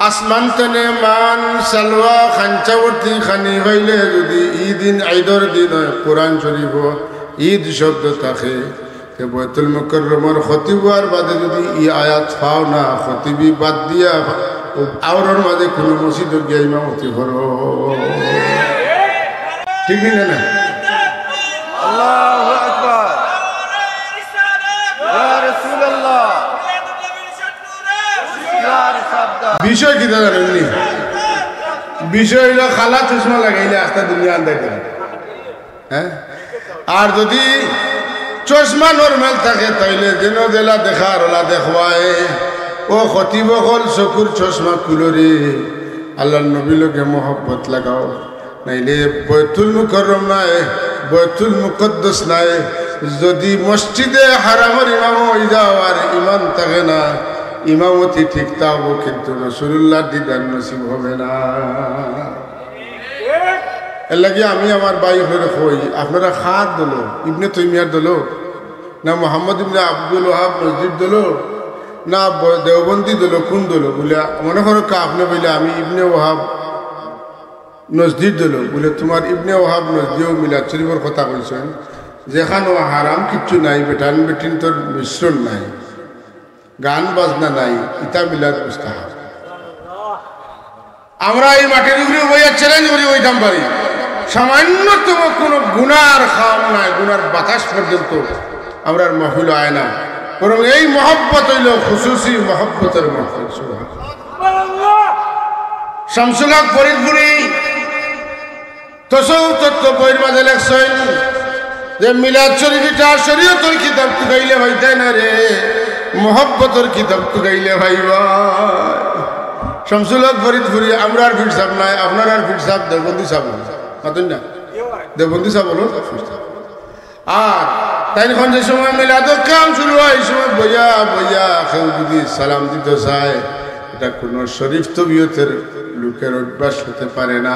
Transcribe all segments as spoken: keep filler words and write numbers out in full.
আসমান তনে মান সালওয়া খাঞ্চাবর্তী খানি অইলে যদি ই দিন ঈদর দিন অয়, কোরআন শরীফো ঈদ শব্দ থাকে, তে বয়তুল মুকাররমর খতিব অওয়ার বাদে যদি ই আয়াত পাও না, খতিবি বাদ দিয়া আওরর মাঝে কুনু মসজিদো গিয়া ইমামতি করো। ঠিক নি না? আল্লাহু আকবার। ইয়া রাসূলুল্লাহ। বিষয় কিতা জানইন নি? বিষয় অইলো কালা চশমা লাগাইলে আস্তা দুনিয়া আন্দাইর করে। হ্যাঁ? আর যদি চশমা normal থাকে, তাইলে যেন যেলা দেখার অলা দেখবায়। ও খতিব অকল, চকুর চশমা খুলো রে, আল্লাহর নবীর লগে মহব্বত লাগাও। নাইলে বয়তুল মুকাররম নায়, বয়তুল মুকাদ্দাস নায়। যদি মসজিদে হারামর ইমাম অই যাও আর ইমান থাকে না, ইমামতি ঠিক থাকবো, কিন্তু রাসূলুল্লাহর দিদার নসিব হবে না। এর লাগি আমি আমার ভাই অকলরে কই, আপনারা কার দলো? ইবনে তাইমিয়ার দলো, না মুহাম্মদ ইবনে আব্দুল ওয়াহাব নজদির দলো, না ব-, দেওবন্দি দলো, কুন দলো? বুলে, মনে করউক্কা আপনে কইলা আমি ইবনে ওয়াহাব নজদির দলো, বুলে, তুমার ইবনে ওয়াহাব নজদিও মিলাদ শরীফর কথা কইছইন, যেখানো হারাম কিচ্ছু নাই, বেটাইন বেটিন্তর মিশ্রণ নাই, গান বাজনা নাই, ইতা মিলাদ মুস্তাহাব। আমরা ই মাটির উপরে বইয়া challenge করি অইতাম পারি, সামান্যতম কুনু গুনার কাম নাই, গুনার বাতাস পর্যন্ত আমরার মাহফিলো আয় না, বরং এই মহব্বত অইলো খুসুসি মহব্বতর মাহফিল। সুবহানাল্লাহ। শামসুল হক ফরিদপুরি তসৌফ তত্ত্ব বইর মাঝে লেখছইন যে মিলাদ শরীফ ইটা শরীয়তর কিতাব তুকাইলে পাইতায় না রে, মহব্বতর কিতাব তুকাইলে পাইবায়। শামসুল হক ফরিদপুরি, আমরার পীর সাব নায়, আপনারার পীর সাব দেওবন্দি সাব অইলো, মাতইন না? দেওবন্দি সাব অইলো। আর তাইন অখন যে সময় মিলাদর কাম শুরু অয়, ই সময় বইয়া বইয়া কেউ যদি সালাম দিতো চায়, ইটা কুনু শরীফ তবিয়তর লোকের অভ্যাস অইতে পারে না।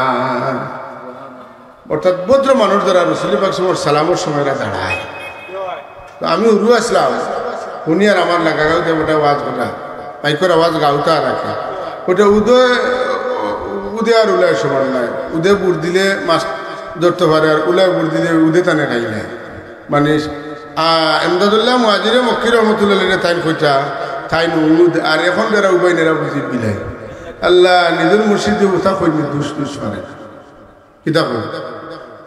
অর্থাৎ ভদ্র মানুষ যারা রসুল পাক সাল্লাল্লাহু আলাইহি ওয়াসাল্লামর সময় এরা দাঁড়ায়। তো আমি হুরু আছলাম, হুনিয়ার আমার লাগা গাউত বেটা ওয়াজ করা, মাইকর আওয়াজ গাউত রাখে। অটা উদে, উদে আর উলায় সমান নায়। উদে বুট দিলে মাছ ধরতো পারে, আর উলায় বুট দিলে উদে তানে খাইলায়। মানে, আ, এমদাদুল্লাহ মুহাজিরে মক্কি রহমতুল্লাহ আলাইহি তাইন কইতা, তাইন উদ, আর অখন যারা উবাইন এরা বুঝি বিলাই। আল্লাহ নিজর মুর্শিদে উতা কইনি দুষ দুষ পারে। কিতা কয়?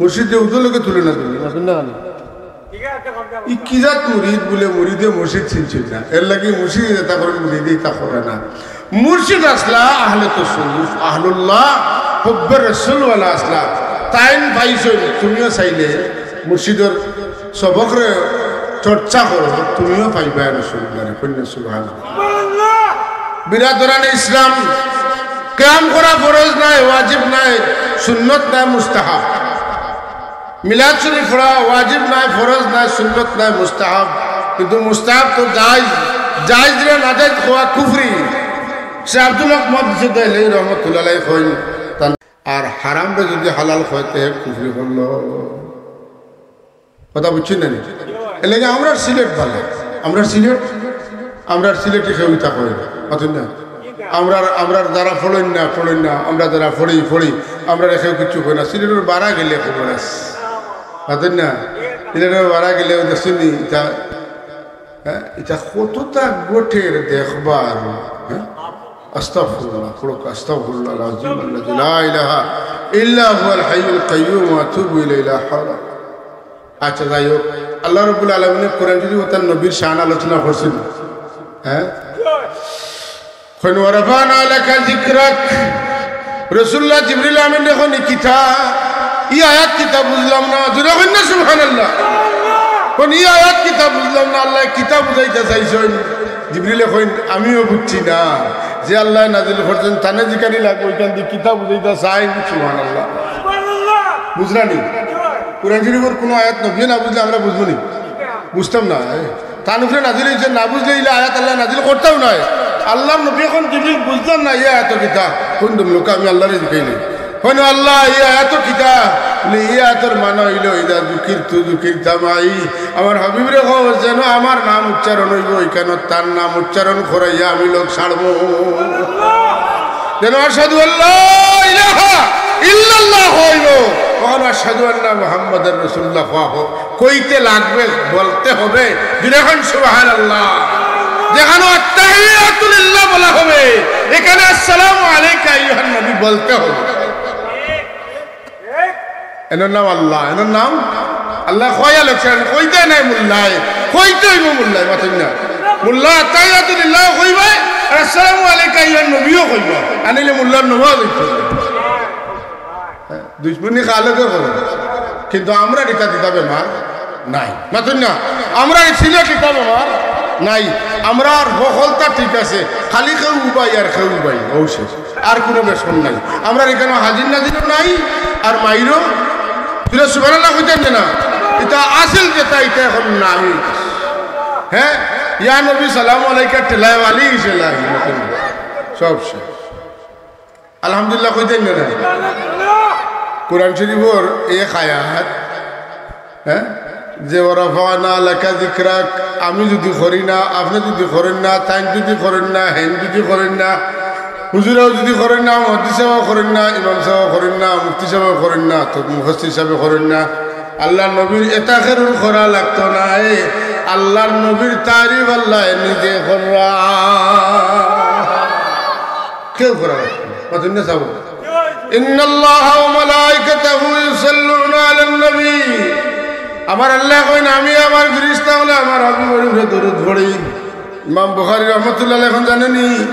মুর্শিদে উদর লগে তুলনা করি। ই কি জাত মুরিদ বুলে মুরিদে মুর্শিদ চিনছইন না। এর লাগি মুর্শিদে যেতা করে মুরিদে ইতা করে না। মুর্শিদ আছলা আহলে তসৌফ, আহলুল্লাহ, হুব্বে রসুলওয়ালা আছলা। তাইন পাইছইন, তুমিও চাইলে মুর্শিদর সবকরে চর্চা করো, তুমিও পাইবায় রসুলুল্লাহরে। কইন না সুবহানাল্লাহ। বিরাদরানে ইসলাম, কিয়াম করা ফরজ নায়, ওয়াজিব নায়, সুন্নত নায়, মুস্তাহাব। মিলাদ শরীফ পড়া ওয়াজিব নায়, ফরজ নায়, সুন্নত নায়, মুস্তাহাব। কিন্তু মুস্তাহাব তো জায়েজ, জায়েজরে নাজায়েজ কওয়া কুফরি। শেখ আব্দুল হক মুহাদ্দিসে দেহলভী রহমতুল্লাহ আলাইহি কইন, আর হারামরে যদি হালাল কয়, তে কুফরি করলো। কথা বুঝছইন না নি? এর লাগি আমরার সিলেট ভালা, আমরার সিলেট, আমরার সিলেটি কেউ ইতা কয় না, মাতইন না? আমরার, আমরার যারা পড়ইন না, পড়ইন না, আমরা যারা পড়ি, পড়ি, আমরারে কেউ কিচ্ছু কয় না। সিলেটর বারা গেলে খবর আছে, মাতইন না? সিলেটর বারা গেলে ওই দেখছইন নি, ইতা, হ্যাঁ, ইতা কততা ঘটের দেখবার, হ্যাঁ? আস্তাগফিরুল্লাহ, পড়ো, আস্তাগফিরুল্লাহ আল-আযীম আল্লাযী লা ইলাহা ইল্লা হুয়াল হাইয়ুল কাইয়্যুম ওয়া আতুবু ইলাইহি, লা হাওলা। আচ্ছা, যাই হোক, আল্লাহ রাব্বুল আলামিনে কোরআন শরীফো তান নবীর শান আলোচনা করছইন। হ্যাঁ? কইন, "ওয়া রাফা'না লাকা যিকরাক।" রাসূলুল্লাহ জিবরিল আমিনরে কইন, "ই কিতা? ই আয়াত কিতা বুঝলাম না।" জোরে কইন না, সুবহানাল্লাহ। কইন, "ই আয়াত কিতা বুঝলাম না, আল্লায় কিতা বুঝাইতা চাইছইন?" জিবরিলে কইন, "আমিও বুঝছি না। যে আল্লায় নাজিল করছইন, তানে জিকানি লাগবো, ইখান দি কিতা বুঝাইতা চাইন।" সুবহানাল্লাহ। বুঝরা নি? কোরআন শরীফর কুনু আয়াত নবীয়ে না বুঝলে আমরা বুঝবো নি? বুঝতাম না। তান উপরে নাজিল অইছে, না বুঝলে ইলা আয়াত আল্লায় নাজিল করতাউ নায়। আল্লাহর নবী কইন, "জিবরিল, বুঝলাম না, ই আয়াত কিতা?" কইন, "দম লোক, আমি আল্লাহরে জিকাইলাই।" কইন, "আল্লাহ, ই আয়াত কিতা?" বলে, "ই আয়াতর মানা অইলো, ইযা যুকিরতু যুকিরতা মাই।" আমার হাবিবরে কও, যেন আমার নাম উচ্চারণ অইবো, ইখানো তান নাম উচ্চারণ করাইয়া আমি লগ ছাড়মু। যেন আশহাদু আল্লা ইলাহা ইল্লাল্লাহ কইবো, অখন আশহাদু আন্না মুহাম্মাদার রাসূলুল্লাহ কওয়া হোক, কইতে লাগবে, বলতে হবে। জোরে কইন সুবহানাল্লাহ। যেখানে আত্তাহিয়াতু লিল্লাহ বলা হবে, এখানে আসসালামু আলাইকা আইয়ুহান নবী বলতে হবে। এনর নাম আল্লাহ, এনর নাম আল্লাহ। কইয়া লেখছেন, কইতে নাই মোল্লায়, কইতে অইবো মোল্লায়, মাতইন না। মোল্লা আত্তাহিয়াতু লিল্লাহ কইবায়, আর আসসালামু আলাইকা আইয়ুহান নবীও কইবা, আনিলে মোল্লার নমাজ অইতো। দুশমনি খালেকে করে, কিন্তু আমরার ইতা দিতা বেমার নাই, মাতইন না। আমরার সিলেট ইতা বেমার নাই, আমরার হকলতা ঠিক আছে, খালি কেউ উবাই আর কেউ উবাই, অউ শেষ। আর কুনু বেশকম নাই। আমরার ইখানো হাজির নাজিরও নাই, আর মাইরও তুলে সুবহানাল্লাহ কইতেন যে না, ইতা আসল যেটা, ইতা অখন নাই। হ্যাঁ, ইয়া নবী সালাম আলাইকা ঠেলায় ওয়ালি ইসে লাগে, সব শেষ। আলহামদুলিল্লাহ কইতেন যে না। কোরআন শরীফর এক আয়াত, হ্যাঁ, যে "ওয়া রাফা'না লাকা যিকরাক", আমি যুদি করি না, আপনে যুদি করইন না, তাইন যুদি করইন না, হেইন যুদি করইন না, হুজুরেও যুদি করইন না, মুহাদ্দিস সাহেবও করইন না, ইমাম সাহেবও করইন না, মুফতি সাহেবও করইন না, তো মুফাসসির সাহেবও করইন না, আল্লার নবীর এতাকেরুর করা লাগতো নায়। আল্লার নবীর তারিফ আল্লায় নিজে কররা। কেউ করা লাগতো না। মাতইন না চাবো। ইন্নাল্লাহা ওয়া মালাইকাতাহু ইউসাল্লুনা আলান নবী। আমার আল্লায় কইন, "আমি আমার ফিরিস্তা অকলে আমার হাবিবর উপরে দুরুদ পড়ি।" ইমাম বুখারী রহমতুল্লাহ আলাইহি অখন জানইন নি,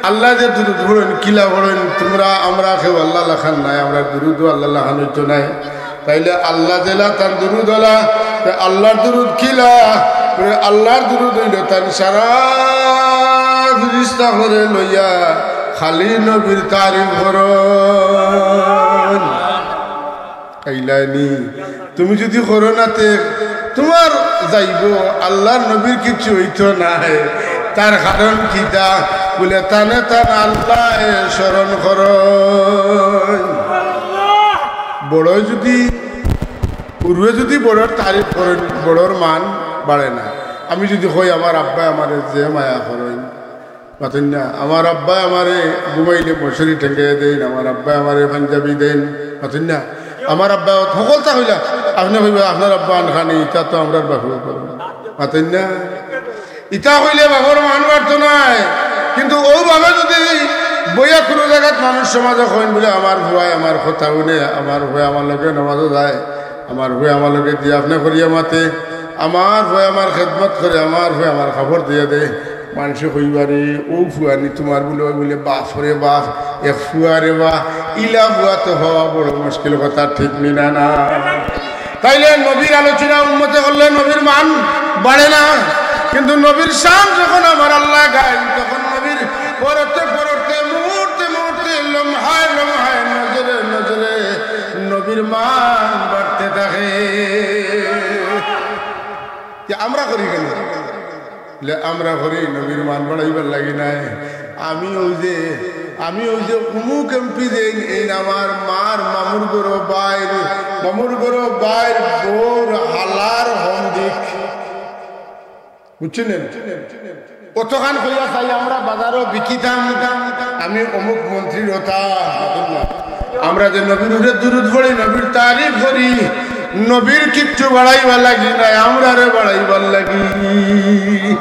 আল্লায় যে দুরুদ পড়ইন, কিলা পড়ইন, তুমরা, আমরা কেউ আল্লার লাখান নায়, আমরার দুরুদও আল্লার লাখান অইতো নায়। তাইলে আল্লা যেলা তান দুরুদ অলা, তে আল্লার দুরুদ কিলা? বলে, আল্লার দুরুদ অইলো তান সারা ফিরিস্তা অকলরে লইয়া খালি নবীর তারিফ করইন। আইলাইনি, তুমি যুদি করো না তে তুমার যাইবো, আল্লার নবীর কিচ্ছু অইতো নায়। তার কারণ কিতা? বলে, তানে তান আল্লায় স্মরণ করইন। বড়য় যুদি, উরুয়ে যুদি বড়র তারিফ করইন, বড়র মান বাড়ে না। আমি যুদি কই, আমার আব্বায় আমারে যে মায়া করইন, মাতইন না, আমার আব্বায় আমারে ঘুমাইলে মশারি টেঙ্গাইয়া দেইন, আমার আব্বায় আমারে পাঞ্জাবি দেইন, মাতইন না, আমার আব্বায় হকলতা কইলা, আপনে কইবা, আপনার আব্বা আনখানি, ইতা তো আমরার বাপেও করইন, মাতইন না। ইতা কইলে বাপর মান বাড়তো নায়, কিন্তু অউ ভাবে যুদি বইয়া কুনু জাগাত মানুষ সমাজে কইন বলে, "আমার ফুয়ায় আমার কথা হুনে, আমার ফুয়ায় আমার লগে নমাজো যায়, আমার ফুয়ায় আমার লগে দিয়া আপনে করিয়া মাতে, আমার ফুয়ায় আমার খেদমত করে, আমার ফুয়ায় আমার কাপড় দিয়া দেয়", মানষে কইবা, "রে, অউ ফুয়ানি তুমার বলে, অউ বলে বাপ রে বাপ, এক ফুয়া রে বা, ইলা ফুয়া তো হওয়া বড় মুশকিল কথা, ঠিক নি না?" না। তাইলে নবীর আলোচনা উম্মতে করলে নবীর মান বাড়ে না, কিন্তু নবীর শান যখন আমার আল্লায় গাইন, তখন নবীর পড়তে পড়তে, মুহূর্তে মুহূর্তে, লমহায় লমহায়, নজরে নজরে নবীর মান বাড়তে থাকে। তে আমরা করি কেনে? লে আমরা করি নবীর মান বাড়াইবার লাগি নায়। আমি অউ যে, আমি অউ যে অমুক এমপি যে, এইন আমার মার মামুর ঘরো বাইর, মামুর ঘরো বাইর বউর হালার হন্দিক। বুঝছইন নি? অতখান কইয়া চাই আমরা বাজারো বিকিতাম, আমি অমুক মন্ত্রীর অতা। আমরা যে নবীর উপরে দুরুদ পড়ি, নবীর তারিফ করি, নবীর কিচ্ছু বাড়াইবার লাগি নায়, আমরারে বাড়াইবার লাগি।